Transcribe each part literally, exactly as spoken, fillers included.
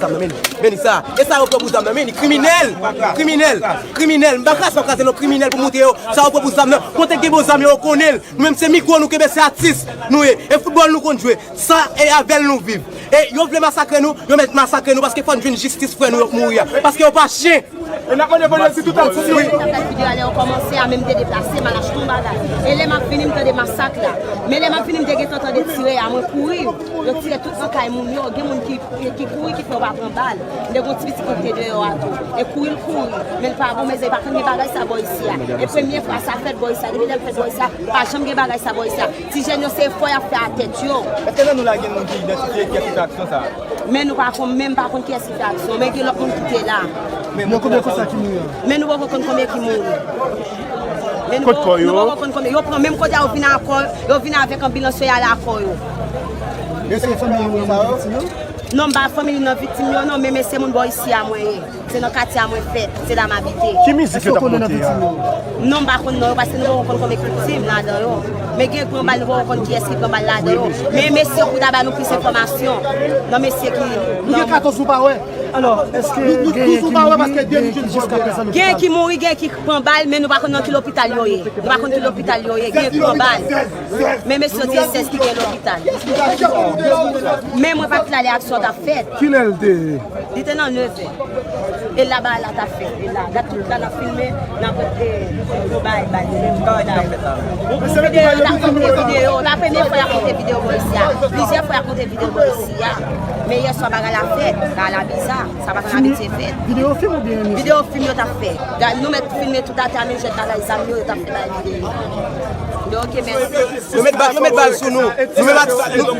zam nan, men li. Men li sa. E sa yo pran pou zam nan, men li. Kriminèl! Kriminèl! Kriminèl! M pa kraze, m kraze non, kriminèl pou montre yo. Sa yo pran pou zam nan. Kote gen bon zam yo, yo konnen l. Nou menm se mikwo nou kenbe, se atis nou ye. E foutbòl nou konn jwe. Sa e avè l nou viv. E yo vle masakre nou, yo mèt masakre nou paske fò n jwenn jistis frè nou yo k mouri a. Paske yo pa chen. E n ap mande pou yo di tout atis yo. Wi. Videyo a lè yo kòmanse a, men m te deplase, m al achte yon bagay. E lè m ap vini, m tande masak la. Men lè m ap vini, m te gentan tande tire a, mwen kouri. Yo tire tout nan kay moun yo. Gen moun ki, ki kouri ki fè yo pa pran bal. M te gen yon ti pitit ki te deyò a tou. E kouri l kouri. Men l pa bon, men se pa konn gen bagay sa bò isi a. E premye fwa sa fèt bò isi a. Depi lè l fèt bò isi a, pa janm gen bagay sa bò isi a. Ti jèn yo se efò y ap fè a tèt yo. Èske nan nou la gen moun ki idantifye kiyès ki fè aksyon sa a? Men nou pa konn, men m pa konn kiyès ki fè aksyon, men gen lòt moun ki te la. Men nou konbyen konsa ki mouri an? Men nou poko konn konbyen ki mouri. Men nou Kot poko, kò yo? Nou poko konn konbyen. Yo pran menm kote a, yo vin a kò, yo vin avèk anbilans yo, y ale a kò yo. Èske fanmi yo nan viktim yo? Non, m pa fanmi nan viktim yo non, men, men se moun bò isi a mwen ye. Se nan katye a mwen fèt, se la m abite. Ki mizik yo t ap monte a? Non, m pa konn non yo, paske nou poko konn konbyen ki viktim ladan yo. Men gen pran bal, nou poko konn kiyès ki pran bal ladan yo. Men mesye yo pou ta ba nou plis enfòmasyon. Nan mesye ki, nou gen katòz nou pa wè. Alò, èske nou douz ou pa wè, paske de nou jwenn jiskaprezan lopital. Gen ki mouri, gen ki pran bal, men nou pa konn nan ki lopital yo ye. Nou pa konn ki lopital yo ye, gen ki pran bal. Men mesye yo di e sèz ki gen lopital. Men mwen pa t la lè aksyon t ap fèt. Kilè l te ye? Li te nan nevè. E la bagay la t ap fèt. E la, gad tout la n ap filme, n ap, e, yo bay, bay, bay, bay. Yon videyo, yo t ap monte videyo. Pa premye fwa y ap monte videyo bò isi a. Plizyè fwa y ap monte videyo bò isi a. Men yè swa bagay la fèt. Bagay la biza. Sa pa konn abitye fèt. Videyo fim oubyen emisyon? Videyo fim yo t ap fè. Gad, nou mèt filme tout atè a, men jwèt bagay zam yo, yo t ap fè bay videyo. Yo, oke, mèsi. Yo met bal, yo met bal sou nou. Nou met bal sou nou.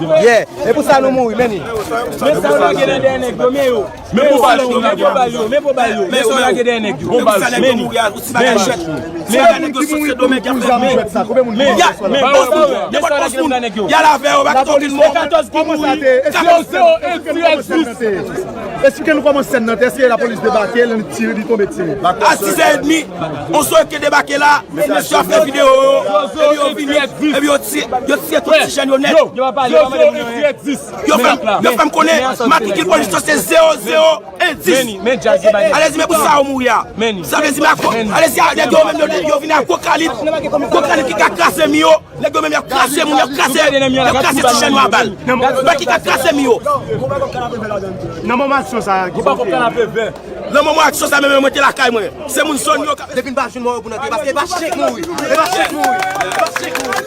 Yeah. E pou sa nou mouri, men li. Men sa yo lage nan dèyè nèg yo, men yo. Men pou bal yo, men pou bal yo, men pou bal yo. Men sa yo lage dèyè nèg yo. Men li. Men li. Men li. Men sa yo lage nan dèyè nèg yo. Y al avè yo, pa kite okenn moun. Katòz ki mouri. Zewo zewo, e, tirè dis. Esplike nou kòman sèn nan te, èske lapolis debake, lè li tire, li tonbe tire? A sis è edmi, on soke debake la, mesye ap fè videyo yo, epi yo vini, epi yo tiye, yo tiye tout ti jèn yo nèt. Yo pa pale, yo pa mande moun anyen. Yo fè m, yo fè m konnen matrikil pwojisyon se zewo zewo. Dis. Alèzi, men pou sa yo mouri a. Sa vle di, men, alèzi, nèg yo menm, yo, yo vin ak gwo kalib. Gwo kalib ki ka kraze mi yo. Nèg yo menm, y ap kraze moun, y ap kraze, y ap kraze ti jèn yo a bal. Bal ki ka kraze mi yo. Nan moman aksyon sa a, ki sa w fè? Nan moman aksyon sa a, menm mwen te lakay mwen. Se moun zòn yo k ap. Depi n pa jwenn mò yo pou n antre, paske e pa chyen k mouri. E pa chyen k mouri. E pa chyen k mouri.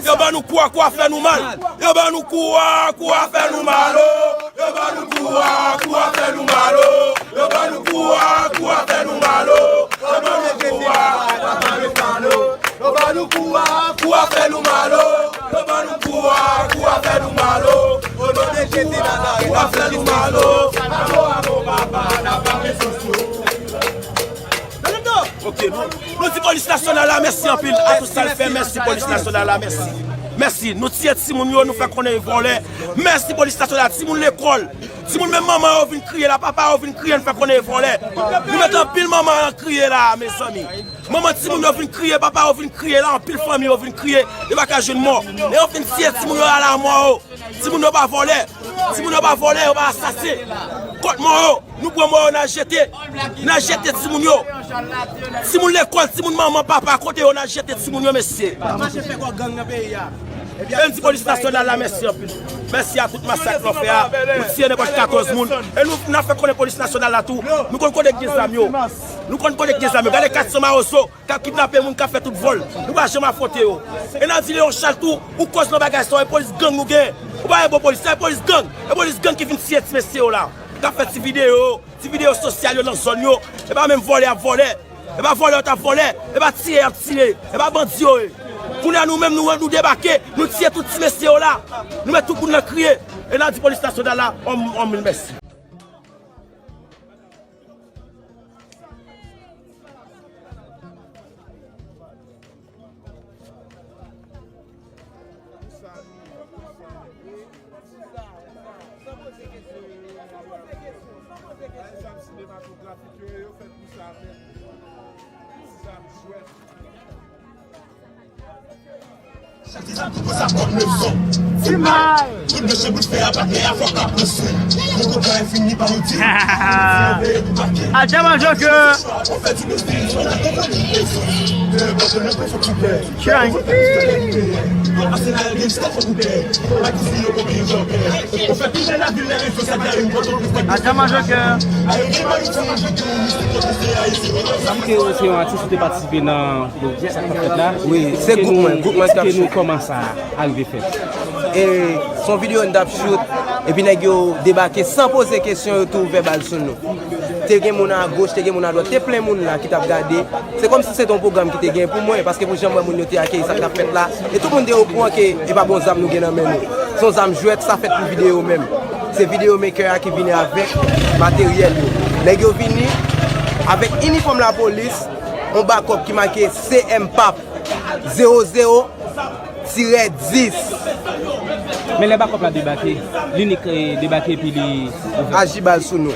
Yo ban nou kou a, kou a fè nou mal. Yo ban nou kou a, kou a fè nou mal, o. Yo ban nou kou a, kou a fè nou mal, o. Yo ban nou kou a, kou a fè nou mal, o. Yo ban nou kou a, kou a fè nou mal, o. Yo ban nou kou a, kou a fè nou mal, o. Yo ban nou kou a, kou a fè nou mal, o. Yo ban nou kou a, kou a fè nou mal, o. Amo, amo, papa, n ap pale sou sou. Ok, nou, nou di polis nasyonal la mèsi anpil a tout sa l fè. Mèsi polis nasyonal la, mèsi. Mèsi. Nou tiye timoun yo, nou fè konnen yo vòlè. Mèsi polis nasyonal. Timoun lekòl, timoun menm manman yo vin kriye la, papa yo vin kriye, nou fè konnen yo vòlè. Nou mete anpil manman an kriye la, mezanmi. Manman timoun yo vin kriye, papa yo vin kriye la, anpil fanmi yo vin kriye. Yo pa ka jwenn mò. E yo fin tiye timoun yo a la mò yo. Timoun yo pa vòlè. Timoun yo pa vòlè, yo pa asasen. Kot mò yo? Nou pran mò yo, n al jete. N al jete timoun yo. Timoun lekòl, timoun manman, papa, kote yo, n al jete timoun yo, mesye. E n di polis nasyonal la mèsi anpil. Mèsi a tout masak nou fè a. Nou tiye nenpòt katòz moun. E nou, n ap fè konnen polis nasyonal la tou. Nou konn kote k gen zam yo. Nou konn kote k gen zam yo. Gade kat san Mawozo k ap kidnape moun, k ap fè tout vòl. Nou pa janm afwonte yo. E n a di Leon Charles tou, ou koz nan bagay sa yo, e polis gang nou gen. Ou pa yon bon polis, se polis gang. E polis gang ki vin tiye ti mesye yo la. K ap fè ti videyo, ti videyo sosyal yo nan zòn yo. E pa menm vòlè y ap vòlè. E pa vòlè yo t ap vòlè. E pa tire y ap tire. E pa bandi yo ye. Kounye a nou menm nou, nou debake, nou tiye tout ti mesye yo la. Nou mèt tout moun nan kriye. E n a di polis nasyonal la, on, on mil mèsi. Sa nou ye, pou sa nou ye. Sa poze kesyon, sa poze kesyon, sa poze kesyon. Sa sinematografik yo ye, yo fèt pou sa menm. Ti zam jwèt. Ti mal. Atè manjokè. Atè manjokè. Ou te, ou se yon atis, ou te patisipe nan Sa k ap fèt la? Wi, se gwoup mwen, gwoup mwen k ap choute. Kòman sa a rive fèt? E se yon videyo n t ap choute, epi nèg yo debake san poze kesyon, yo tou ouvè bal sou nou. Te gen moun agoch, te gen moun adwat, te plen moun la ki t ap gade. Se kòmsi se te yon pwogram ki te gen pou mwen, paske pou jan m wè moun yo te akeyi sa k t ap fèt la, e tout moun te okouran ke e pa bon zam nou gen nan men nou. Se yon zam jwèt, sa fèt pou videyo menm. Se videyo maker a ki vini avèk materyèl yo. Nèg yo vini avèk inifòm lapolis, yon bakòp ki make C M pap zewo zewo tirè dis. Men lè bakòp la debake, li nik, eh, debake epi li aji bal sou nou.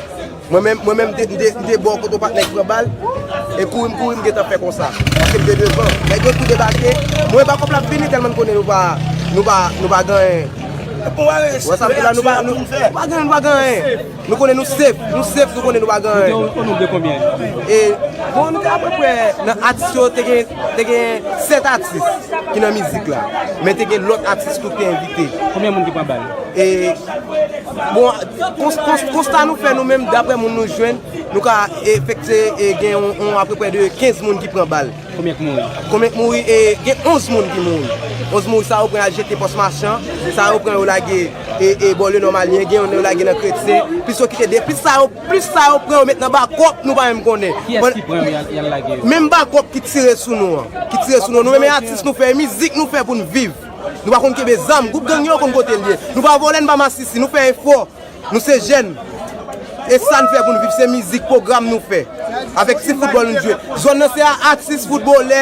Mwen menm, mwen menm, m te, m te, m te bò kote yon patnè k pran bal, e kouri m kouri, m gentan fè konsa. Paske m te devan. Nèg yo tou debake, mwen bakòp la ap vini tèlman n konnen nou pa, nou pa, nou pa gen anyen. Wè sa m di la, nou pa, nou, nou pa gen, nou pa gen anyen. Nou konnen nou safe, nou safe, nou konnen nou pa gen anyen. Ou te o nonb de konbyen? E, bon, nou te apeprè, nan atis yo, te gen, te gen sèt atis ki nan mizik la. Men te gen lòt atis tou ki te envite. Konbyen moun ki pran bal? E, bon, kons-, kons-, konsta nou fè nou menm, daprè moun nou jwenn, nou ka efektiye, e, gen yon, yon apeprè de kenz moun ki pran bal. Konbyen k mouri? Konbyen k mouri? E, gen onz moun ki mouri. Onz mouri, sa yo pran al jete Pòs Machan, sa yo pran yo lage, e, e, bò Lenòmalyen, gen youn yo lage nan Kretyen, plis yo kite de, plis sa yo, plis sa yo pran yo met nan bakòp, nou pa menm konnen. Kiyès ki pran yo, y al, y al lage yo? Menm bakòp ki tire sou nou an, ki tire sou nou. Nou menm e atis nou fè, e mizik nou fè pou n viv. Nou pa konn kenbe zam, gwoup gang yo konn kote l ye. Nou pa vòlè, n pa masisi, nou fè efò. Nou se jèn. E sa n fè pou n viv, se mizik, pwogram nou fè. Avèk ti foutbòl nou jwe. Zòn nan se a atis, foutbolè,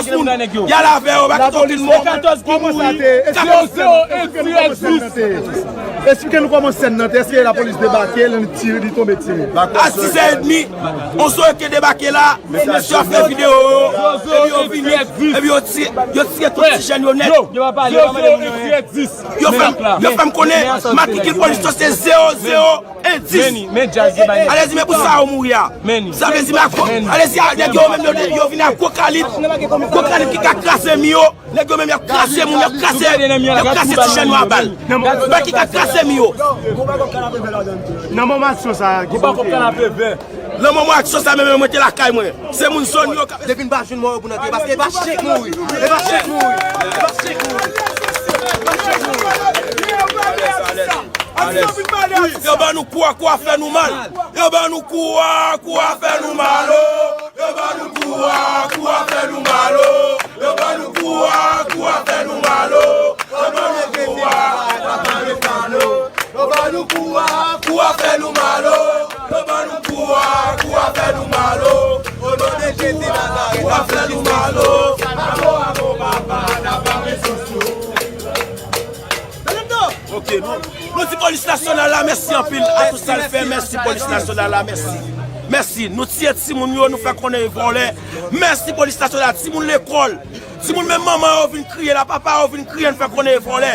katòz moun y al avè yo, pa kite okenn mò. Katòz ki mouri. Katòz. Esplike nou kòman sèn nan te. Esplike nou kòman sèn nan te. Èske lapolis debake, li tire, li tonbe tire? A sis è edmi, on Zozo ki debake la, mesye yo fè videyo yo, epi yo vini, epi yo tiye, yo tiye tout ti jèn yo nèt. Yo pa pale, yo pa mande moun anyen. Yo fè m, yo fè m konnen matrikil polis yo se zewo zewo en dis. Alèzi, men pou sa yo mouri a. Sa vle di, men a gwo, alèzi, a nèg yo menm, yo, yo vini ak gwo kalib, gwo kalib ki ka kraze mi yo. Nèg yo menm, y ap kraze moun, y ap kraze, y ap kraze ti jèn yo a bal. Bal ki ka kraze mi yo. Nan moman aksyon sa a, ki bò kote? Nan moman aksyon sa a, menm mwen te lakay mwen. Se moun zòn yo k ap. Depi n pa jwenn mò yo pou n antre, paske e pa chyen k mouri. E pa chyen k mouri. E pa chyen k mouri. E pa chyen k mouri. Yo ban nou kou a, kou a fè nou mal. Yo ban nou kou a, kou a fè nou mal, o. Yo ban nou kou a, kou a fè nou mal, o. Yo ban nou kou a, kou a fè nou mal, o. Yo ban nou kou a, kou a fè nou mal, o. Yo ban nou kou a, kou a fè nou mal, o. Yo ban nou kou a, kou a fè nou mal, o. O non de Jezi Nazarèt, kou a fè nou mal, o. Amo, amo, papa, n ap ame sou sou. Ok, nou, nou di polis nasyonal la mèsi anpil a tout sa l fè. Mèsi polis nasyonal la, mèsi. Mèsi. Nou tiye timoun yo, nou fè konnen e vòlè. Mèsi polis nasyonal, timoun lekòl. Timoun menm manman yo vin kriye la, papa yo vin kriye, nou fè konnen e vòlè.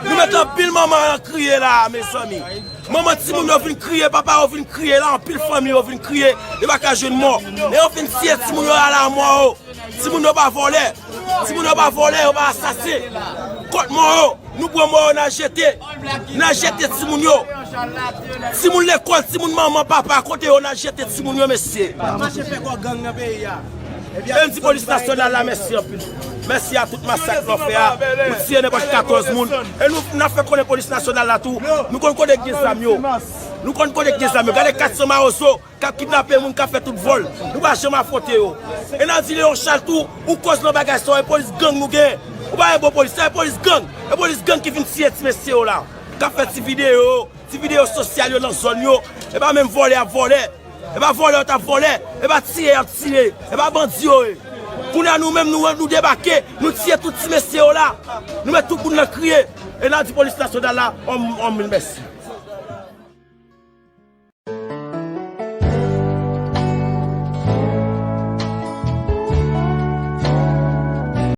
Nou mete anpil manman an kriye la, mezanmi. Manman timoun yo vin kriye, papa yo vin kriye la, anpil fanmi yo vin kriye, yo pa ka jwenn mò. E yo fin tiye timoun yo a la mò yo. Timoun yo pa vòlè. Timoun yo pa vòlè, yo pa asasen. Kot mò yo? Nou pran mò yo, n al jete. N al jete timoun yo. Timoun lekòl, timoun manman, papa, kote yo, n al jete timoun yo, mesye. Mache fè kò gang nan peyi a. E n di polis nasyonal la mèsi anpil. Mèsi a tout masak nou fè a. Nou tiye nenpòt katòz moun. E nou, n ap fè konnen polis nasyonal la tou. Nou konn kote k gen zam yo. Nou konn kote k gen zam yo. Gade kat san Mawozo k ap kidnape moun, k ap fè tout vòl. Nou pa janm afwonte yo. E n a di Leon Charles tou, ou koz nan bagay sa yo, e polis gang nou gen. Ou pa e bon polis, sa e polis gang. E polis gang ki vin tiye ti mesye yo la. K ap fè ti videyo, ti videyo sosyal yo nan zòn yo. E pa menm vòlè ap vòlè. E pa vòlè yo t ap vòlè. E pa tire y ap tire. E pa bandi yo ye. Kounye a nou menm nou, nou debake. Nou tiye tout ti mesye yo la. Nou met tout moun nan kriye. E n a di polis nasyonal la, on, on mil mèsi.